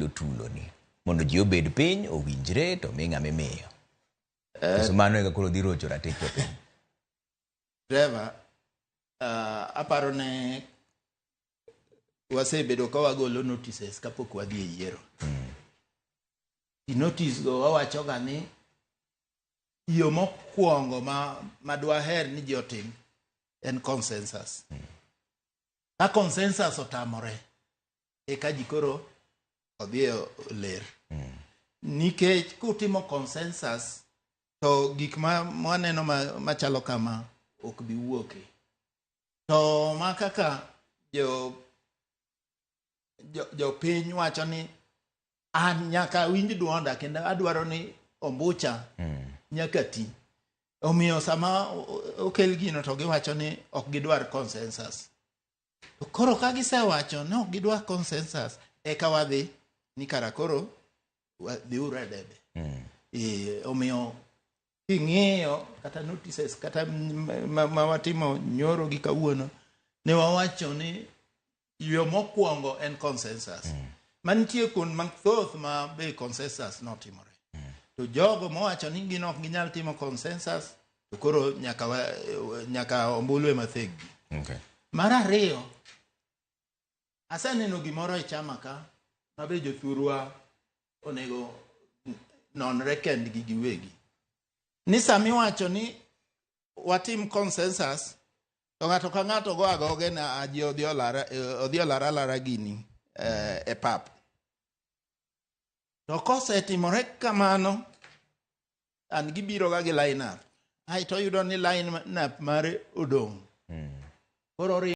kelo tulo ni mondo ji obed piny owinjre to mi ng'ama imiyo. Koso mano eka koro dhi rocho ratich jopiny? Trevor, aparo ne wasebedo ka wagolo notices kapok wadhi e yiero. Notice go wawachoga ni yo mokwongo ma dwaher ni ji otim en consensus. Ka consensus otamore, eka ji koro odhi e ler. Nikech kutimo consensus to gik ma waneno machalo kama ok bi wuoke. To ma kaka jopiny wacho ni an nyaka awinj duonda kendo adwaro ni ombucha nyaka ti. Omiyo sama okel gino to giwacho ni ok gidwar consensus. To koro ka gisewacho ni ok gidwar consensus, eka wadhi ni kara koro dhiuru e debe. Omiyo king'iyo kata notices kata ma watimo nyoro gi kawuono, ne wawacho ni yo mokwongo en consensus. Mantie kuond mathoth ma be consensus notimore. To jogo mowacho ni gin ok ginyal timo consensus, to koro nyaka ombulu ema theggi. Mar ariyo, aseneno gimoro e chama ka ma be jothurwa onego nonre kendgi giwegi. Ni sama iwacho ni watim consensus, to ng'ato ka ng'ato go agoge na aji odhi olar alara gini e pap. To kosetimore kamano, an gibiro ga gi line up. Aeto oyudo ni line up mare odong'. Koro